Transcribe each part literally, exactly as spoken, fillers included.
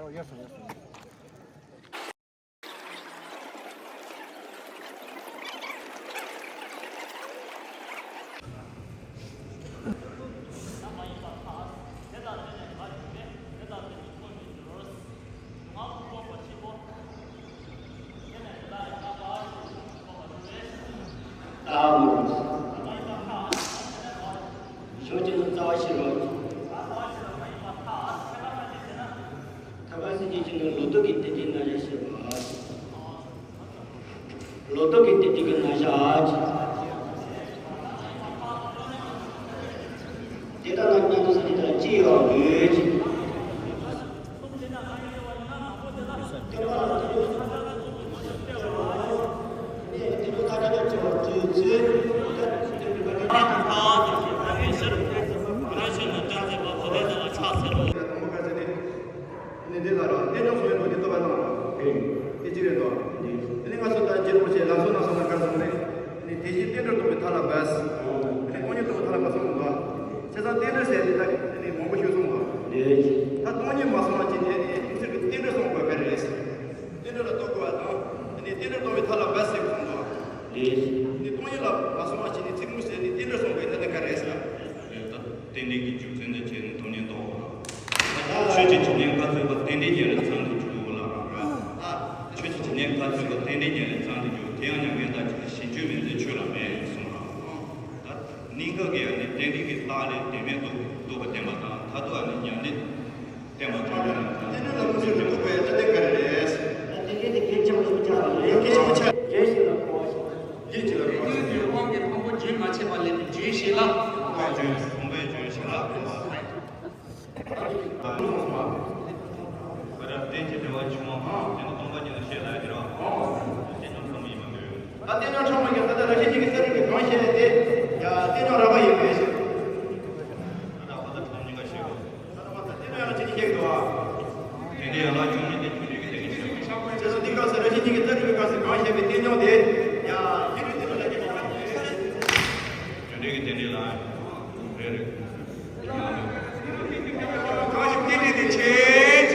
ཡོད་སོང་ཡོད་སོང་། ཨ་མོ། ཕྱོགས་གཅིག་ཏུ་རྩ་བ་ཤེས་རོགས། ཐ་ཀ་སི་ཇི་ཅི་ནི་ལོ་ཏོག་གི་ཏི་ཏི་ན་རེ་ཤེས་པ། ལོ་ཏོག་གི་ཏི་ཏི་གི་ན་ཞག་དེ་ལྟ་ན་སྙན་དུ་ས་ནི་ད་ཅི་ཡོད་ཡོད་ཅི། ནི་འདི་ལ་རོ་རྟེན་འབྱུང་སོགས་ཡོད་དོ་འདི་ལྟོ་བ་ལ་རོ། དེ་ཅི་རེད་དོ། དེ་ནི་ང་ཚོ་ད་རྗེ་རིན་པོ་ཆེ་ལམ་སྲོལ་སྣ་ཚོགས་ལ་བཀར་སོང་ནས། ནི་དེ་བཞིན་རྟེན་འབྲེལ་རྟོགས་པའི་ཐབས་ལ་འབད། ནི་དཀོན་གཉེར་རྟོགས་པའི་ཐབས་ལ་འབད་སོང་དོ། བྱས་ཙང་རྟེན་འབྲེལ་ཟེར་དེ་ད་ནི་མང་པོ་ཞུ་སོང་དོ། ད་སྟོང་ཉིད་མ་སོང་བ་ཅི་ནས་ནི་དམིགས་བསལ་གྱི་རྟེན་འབྲེལ་སོང་དགོས་པ་རེད། རྟེན་འབྲེལ་ལ་རྟོགས་དགོས་པ་དང་། ནི་རྟེན་འབྲེལ་རྟོགས་པའི་ཐབས་ལ་འབད་ཟེར་གསུངས་དོ། ནི་སྟོང་ཉིད་ལ་མ་སོང་བ་ཅི་ནས་ཚིག་མུ་ཟེར་ནི་རྟེན་འབྲེལ་སོང་དགོས་ད་ནི་ག་རེད་ཟེར། རྟེན་འབྲེལ་གྱི་རྒྱུ་མཚན་དང་བཅས་ནས་སྟོང་ཉིད་རྟོགས་པ། ཆོས་ཀྱི་ཇི་སྙེད་ཀ་ཚོད་པ་རྟེན་འབྲེལ་ཉེ་རུ་ཚང་དུ་འཇུག་ལ། ཆོས་ཀྱི་ཇི་སྙེད་ཀ་ཚོད་པ་རྟེན་འབྲེལ་ཉེ་རུ་ཚང་དུ་འཇུག་དེ་ཡང་མྱ་ངན་དག་བྱེད་ཞེ་གཅོད་མེད་མཛད་ཆོས་ལ་མེད་གསུངས་ལ། ད་གནས་སྐབས་ཀྱི་ཡང་ནི་རྟེན་འབྲེལ་གྱི་རྟགས་ལས་བདེན་མེད་རྟོགས་རྟོགས་པ་བསྟན་པ་དང་མཐར་ཐུག་ཡང་ནི་མྱ་ངན་བསྟན་པ་ཐོབ་ཡོད་ན། རྟེན་འབྲེལ་ལ་མུ་མཐུད་དུ་རྟོགས་པའི་ཐབས་དེ་ག་རེ་རེད། རྟེན་འབྲེལ་དེ་གལ་ཆེན་པོ་ཞིག་ཆགས་པ་རེད། གལ་ཆེན་པོ་ཆགས། རྗེས་ཤིག་ལ་གོ་བ་ཞིག་རྗེས་ཤིག་ལ་གོ་བ་ཞིག་དབང་གི་ལྷུན་པོ་རྒྱུན་མ་ཆད་པ་ལས་ནི་རྗེས་ཤིག་ལ། དབང་པོའི་རྒྱུན་ཞིག་ལ་གོ་བ། བརྟེན་ཅིང་འབྲེལ་བར་འབྱུང་བའམ། དེ་ནི་སྟོང་པ་ཉིད་ལ་བཤད་ལ་ཡི་རང་། རྟེན་འབྱུང་ཕྲ་མོ་ཡིན་པར་འདོད། ད་རྟེན་འབྱུང་ཕྲ་མོ་ཡིན་ད་ལྟ་རང་བཞིན་གྱིས་གཏན་ལ་ཕབ་པའི་གང་བཤད་དེ། ཡ་རྟེན་འབྱུང་རགས་པ་ཡིན་པས་ཞེས། ད་ལྟ་ཕ་ད་ཕྲ་མོ་གཉིས་ཀ་བཤད་དགོས། ད་ལྟ་ཕ་ད་རྟེན་འབྱུང་ཡང་ཅི་ནས་བཤད་དགོས། དེ་འདྲའི་ཡན་ལག་བཅུ་གཉིས་དེ་རྒྱུ་འབྲས་ཀྱི་རྟེན་འབྱུང་ཞེས་པ། བྱས་ཙང་འདི་སྐབས་སུ་རང་བཞིན་གྱིས་གཏན་ལ་ཕབ་པའི་སྐབས་སུ་གང་བཤད་པའི་རྟེན་འབྱུང་དེ། ཡ་རྒྱུ་འབྲས་རྟེན་འབྱུང་ལ་སྐྱེས་པ། རྒྱུ་འབྲས་ཀྱི་རྟེན་འབྲེལ་ལ། རེད་རེད། གང་ཞིག་རྟེན་འབྲེལ་དེ་ཆེད།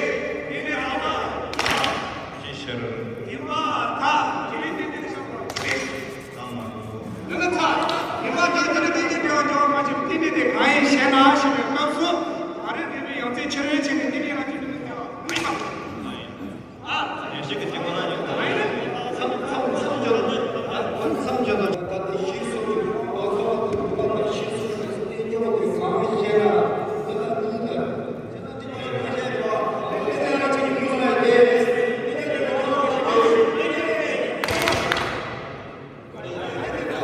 རྟེན་འབྲེལ་རང་མ། ཅི་ཕྱིར། ཉི་མ་ཐག་རྒྱུ་འབྲས་རྟེན་འབྲེལ་ཆགས་པ་རེད། གང་མ་གཏོགས། ཉི་མ་ཐག་ཉི་མ་ཐག་དེ་ནི་རྟེན་འབྲེལ་འབྲེལ་བ་འབྱུང་བ་མ་ཕྱིན་རྟེན་འབྲེལ་དེ་གང་ཡིན་ཞེ་ན་ཞེས་པའི་སྐབས་སུ། ད་རེས་འབྲེལ་བའི་ཡང་རྩེ་ཕྱི་རོལ་ཕྱིན་ནས་རྟེན་འབྲེལ་ལ་ཐུག་པའི་གནས་སྐབས་ཡིན་པ། ཡང་ཞིག་གི་དེ་ཁོ་ན་ཡང་མཚམས་མཚམས་མཚམས་སྦྱོར་མཚམས་སྦྱོར་དང་། ད་དེ་ཤེས་སོ། ད་ཁོ་ད་ཤེས་སོ། དེ་ཉོ་དེ་གང་བཤད་ན་ད་ད་ནི་ད། མ་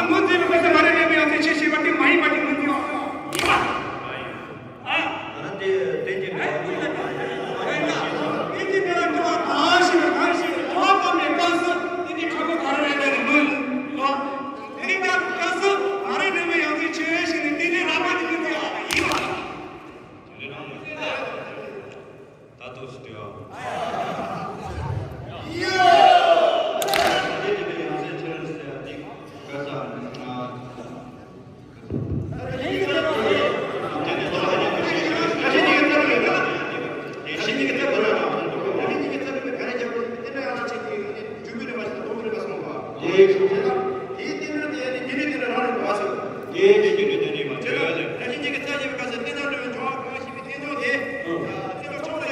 ངོ་འཛིན་པའི་སྐབས་སུ་མ་རེད་མེད་པའི་ཡང་རྩེ་ཕྱིར་ཞེས་པ་དེ་མ་ཡིན་པ་དེ་ངོས་འཛིན་པ་ཡིན་པ། ཨ། ད་ལྟ་དེ་རྟེན་གྱི་འབྲེལ་བ་ཀུན་ལ་མ་ཡིན་པ་ཞིག་ཡིན་ན། རྟེན་གྱི་འབྲེལ་བ་གང་ཞིག་གང་ཞིག་འབྲེལ་བ་བཏབ་པའི་སྐབས་སུ་རྟེན་གྱི་ཕྲ་མོ་ག་རེ་རེད་ལ་ནི་མོས། རྟེན་གྱི་སྐབས་སུ་མ་རེད་མེད་པའི་ཡང་རྩེ་ཕྱིར་ཞེས་ནས་རྟེན་འབྲེལ་རགས་པ་དེ་ངོས་འཛིན་པ་ཡིན་པ། དེ་འདྲ་རང་མ་རེད། ད་ཐུགས་སུ་སྟེ་བ། ཡ། དེ་དེ་ཡང་རྩེ་ཕྱིར་ཟེར་ཡ་དེ་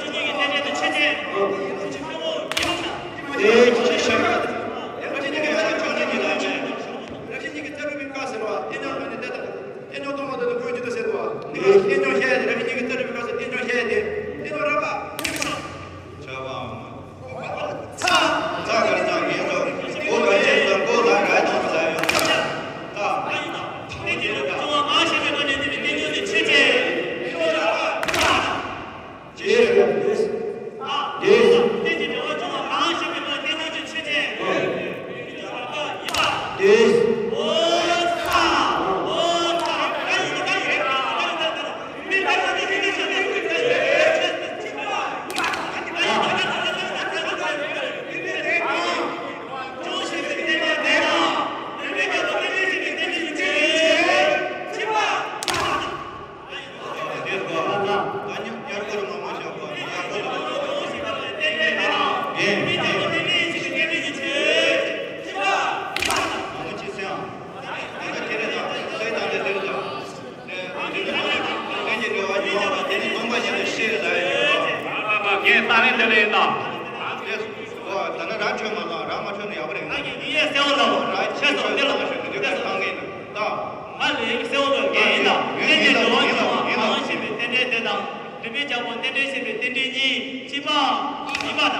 ག་ས་ན། ད་ཉམས་ཉར་དགོས་རེད། མང་མང་བཞག་པ་ཉར་དགོས་རེད། ངས་ངས་མང་མང་ཅིག་སེམས་ཨ། ད་ཁྱེད་རེད་ད། སེམས་ད་དེ་དེ་རེད་ད། ལྷན་ཅིག་འབྲེལ་བ་ཡོང་བ་དེ་ནི་སྟོང་པ་ཉིད་དུ་ཤེས་ལ་ཡོད། ངས་ལྟ་རིན་དེ་ལས་ཡིན་ད། ཨོ་ད་ནི་རང་འཕྲོད་མ་ལ་རང་མ་འཕྲོད་ན་ཡག་པོ་རེད། ང་གིས་ངའི་གསལ་བོ་ལ་བོ་རང་ཆེ་ཚོ་དེ་ལ་མ་ཤོད་ནས་དེ་ག་གང་ངེས་ད། ང་ལས་གསལ་བོ་ལ་ངས་ཡིན་ད། ལྷན་ཅིག་འབྲེལ་བ་ཡོང་བ་མང་ཤེས་པའི་རྟེན་འབྲེལ་དེ་དང་། འབྲེལ་མེད་རྒྱལ་པོ་རྟེན་འབྲེལ་ཤེས་པའི་རྟེན་འབྲེལ་གཉིས་གཅིག་པ་གཉིས་པ་དང་།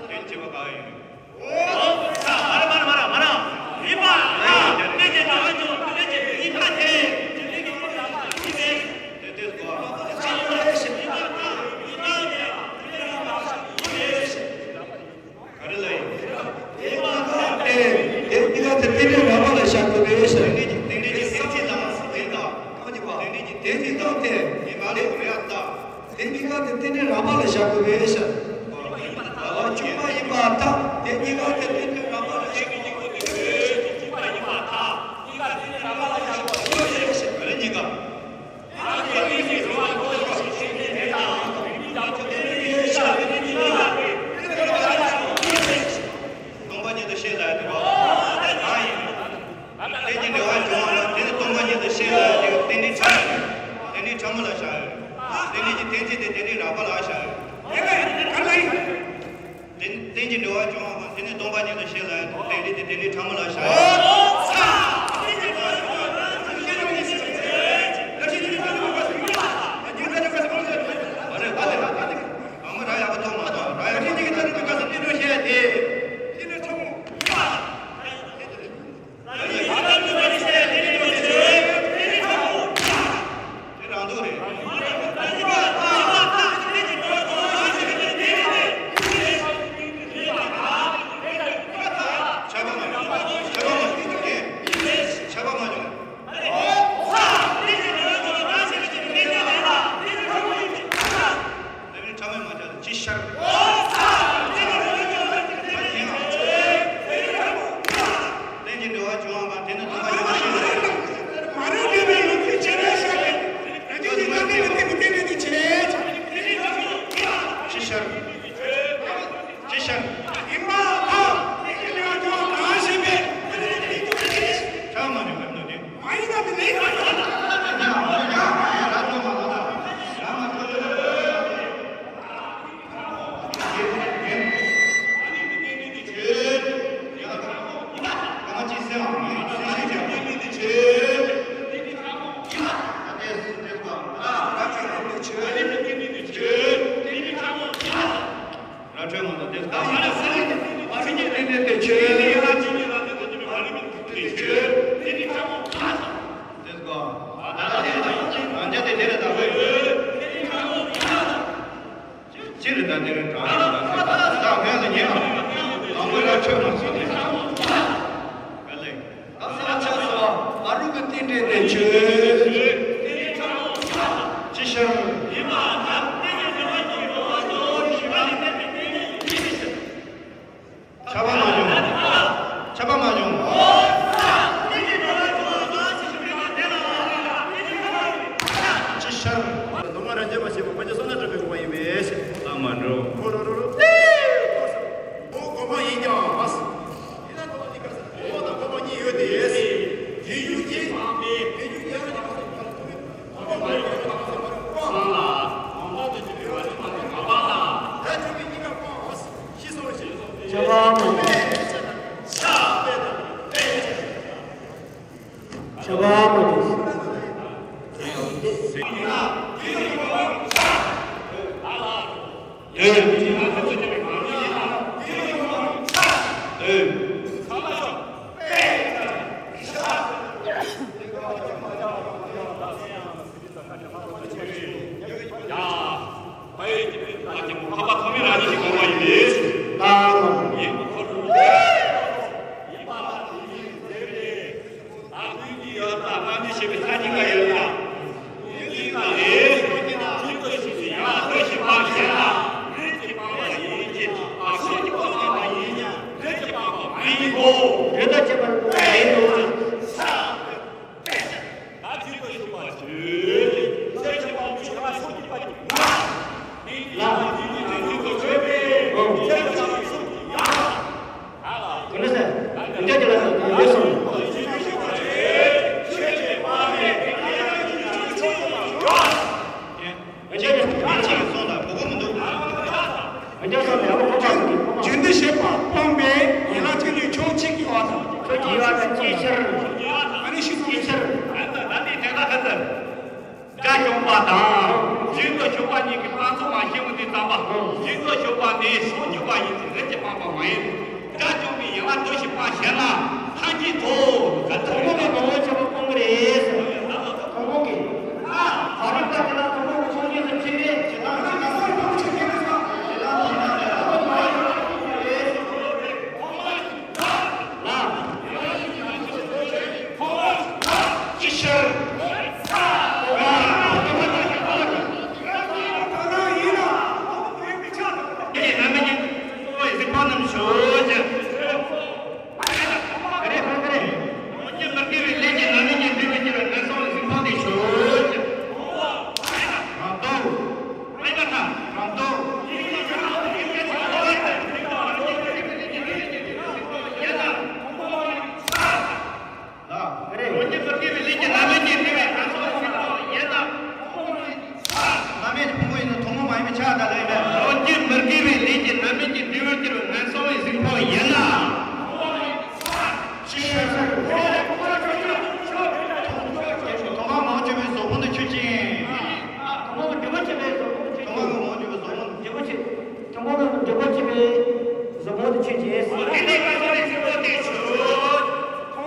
དེ་གཅིག་པ་ག་ཡིན། ག་རེ་ལ་ཡིན། དེ་གཉིས་ཀ་དེ་རྟེན་འབྲེལ་རགས་པ་ལ་བཞག་དགོས་པའི་ཕྱིར། རྟེན་འབྲེལ་གྱི་རྟེན་འབྲེལ་གྱི་སེམས་ཅན་ལ་མ་སོགས་པའི་དག་རྟེན་འབྲེལ་གྱི་རྟེན་འབྲེལ་དག་སྟེ། ཡིན་པ་ལས་མི་རག་ལྟ། དེ་གཉིས་ཀ་དེ་རྟེན་འབྲེལ་རགས་པ་ལ་བཞག་དགོས་པའི་ཕྱིར། ལ་ལ་གཅིག་པ་ཡིན་པར་ཐལ། དེ་གཉིས་ཀ་དེ་རྟེན་འབྲེལ་རགས་པ་ལ་བཞག་དགོས་པའི་ཕྱིར། ག་རེ་གཉིས་ཀ། སྟོང་པ་ཉིད་དུ་ཤེས་ལ་ཡོད་པ་གང་ཡིན། རྟེན་གྱི་འབྲེལ་བ་བྱུང་བ་ལ་དེ་ནི་སྟོང་པ་ཉིད་དུ་ཤེས་ལ་ཡོད་དེ་རྟེན་འབྲེལ་ཕྲ་མོ། རྟེན་འབྲེལ་ཕྲ་མོ་ལ་བཞག་ཡོད། རྟེན་འབྲེལ་གྱི་རྟེན་ཚིག་དེ་རྟེན་འབྲེལ་རགས་པ་ལ་བཞག་ཡོད། རྟེན་རྟེན་གྱི་འབྲེལ་བ་བྱུང་བ་དེ་ནི་སྟོང་པ་ཉིད་དུ་ཤེས་ལ་ཡོད་དེ་རྟེན་འབྲེལ་དེ་རྟེན་འབྲེལ་ཕྲ་མོ་ལ་བཞག་ཡོད། ཨ་རེ་ཨ་རེ། ཨ་མ་ར་ཡག་པོ་ཐོག་མ་ཐོག་ར་ཡག་པོ་ཐོག་མ་ཐོག་ར་ཡག་པོ་ཐོག་མ་ཐོག་རྟེན་འབྲེལ་བཤད་དེ། རྟེན་འབྲེལ་ཕྲ་མོ། དེ་རང་འདུག་རེད། ཆད་པ་མ་བྱུང་། ཆད་པ་མ་བྱུང་། ཆད་པ་མ་བྱུང་། ལས་ནི་ཕྲ་མོས་མ་བྱ་ལ་ཅི་ཤར། རྟེན་གྱི་འབྲེལ་བ་བྱུང་བ་དེ་ནི་སྟོང་པ་ཉིད་དུ་ཤེས་པ་རེད། མ་རིག་པའི་ཡོན་ཏན་ཇེ་རེ་ཤ་རེད། རང་རྒྱུད་ཀྱི་ཡོན་ཏན་མི་ལྟ་མི་ལྟ་ནི་ཇེ་རེ་ཅི་ཤར། ཅི་ཤར། ཡིན་པ་དང་། དེ་ནི་ཡང་ཀྱང་གང་ཞིག་པའི། ཕྲ་མ་ཉུང་བའི་ནོ་དེ། མ་ཡིན་ན་དེ་ལས་ཀ་ཡོད། ར་འཕྲོད་མ་གཏོགས་དེ་ལྟ་མ་རེད། ཨ་ནི་དེ་ནས་དེ་ཆོས་ནི་ཡ་ཅི་ནི་ར་དེ་དེ་ནི་མ་རེད་མི་དེ་ཆོས་དེ་ནི་ཕྲ་མོ་ཕྲ་མོ་དེ་གོ། ད་ལྟ་དེ་ལ་ཡང་ཅི་རང་རྒྱ་དེ་དེ་རེད་ད་བས། ཅི་རེད་ད་དེ་རེད་ད་རེད་ད་ད་ངས་ལ་ཉན་ཨང་། དང་པོ་ར་འཕྲོད་མ་སོང་དེ་ག་ལེ། ད་ས་ཆ་སོ་ཨ་རུ་གི་རྟེན་འབྲེལ་དེ་ཆོས། ཅི་ཤར། ཁྱབ་པ་མ་བྱུང་། ཁྱབ་པ་མ་བྱུང་། ཅི་ཤར། ནོར་མ་རང་རྒྱལ་མ་བྱེད་པ་ཕ་ཆེ་བསོད་ནམས་བསགས་པའི་དགོངས་པ་ཡིན་པས། ལ་མ་འགྲོ། ཁོ་རོ་རོ་རོ། ཨོ་གོ་མ་ཡིན་ཀྱང་མ་སྲིད། ཡིན་ན་གོ་མ་ཡིན་ཀྱང་སྲིད། ཨོ་དང་གོ་མ་གཉིས་ཡོད་དེ། དེ་ཡུལ་གྱི། དེ་ཡུལ་ཡང་ན་ཡང་སྲིད། ཅིག་གི་སོང་ལ་གོ་གོ་མི་འདུག་མི་འདུག་སོང་ལ་ཡང་གོ་བ་མི་འདུག་རྒྱུན་དུ་བྱེད་པ་སྤངས་པས་ཡན་ལག་བཅུ་གཉིས་ཕྱོགས་གཅིག་གི་བར་དང་། ཕྱོགས་གཅིག་གི་བར་དང་ཅིའི་ཕྱིར། ཨ་ནི་ཤི་སོང་ཅིའི་ཕྱིར། ད་ནི་དེ་ལ་ཁ་ཚར། དགྲ་བཅོམ་པ་དང་རྒྱུན་དུ་ཞུགས་པ་གཉིས་ཀྱི་སྤངས་ཚུལ་མ་ཤེས་པ་དེ་ཙམ་པ། རྒྱུན་དུ་ཞུགས་པ་ནི་ཕྱོགས་གཅིག་པ་ཡིན་ཏེ་རིགས་ཀྱི་སྤངས་པ་མ་ཡིན། དགྲ་བཅོམ་པའི་ཡན་ལག་དུ་ཞིག་པ་གཞན་ལ་ཐམས་ཅད་དོ། ག་དོ་མོ་གི་ངོ་བོ་ཆེན་པོ་སྤོང་གི་རེད། དོ་མོ་གི། ཨ། ད་རིག་པ་དེ་ལ་དོ་མོ་གི་ཕྱོགས་གཉིས་སུ་ཕྱེ་བས། ཇི་ལྟར་ཇི་ལྟར་སོགས་པ་ཆོས་ཅན་ལ་སོགས་དེ་ལ་དོ་མོ་གི་ངོ་བོ་ཆེན་པོ་སྤོང་གི་རེད། ལ། ཅི་ཕྱིར། ལ། རེད། ལོངས་སྤྱོད་མི་དགེ་བའི་ལས་ཀྱི་རྣམ་སྨིན་གྱིས་བསྡུས་པའི་ངན་སོང་གི་གཟིགས་ཕོངས་ཡིན་ན། རྣམ་སྨིན་གྱི་ཕུང་པོ་ཡིན་ན་དོན་ངོ་མ་ཡིན་པའི་ཆ་དག་ལ་ཡིན་པས། ལོངས་སྤྱོད་མི་དགེ་བའི་ལས་ཀྱི་རྣམ་སྨིན་གྱིས་བསྡུས་པར་གྱུར་པའི་ངན་སོང་གི་གཟིགས་ཕོངས་ཡིན་ན། ཅི་ཕྱིར། དོན་ངོ་མ་མང་ཆེ་བའི་གཟིགས་ཕོངས་དེ་ཆོས་ཅན། དོན་ངོ་མ་འབྲས་བུ་ཆེ་བའི་གཟིགས་ཕོངས་དེ་ཆོས་ཅན། དོན་ངོ་མ་འབྲས་བུ་ཆེ་བའི་གཟིགས་ཕོངས་དེ་ཆོས་ཅན། དེ་ནི་ངན་སོང་གི་གཟིགས་ཕོངས་དེ་ཆོས། དེ།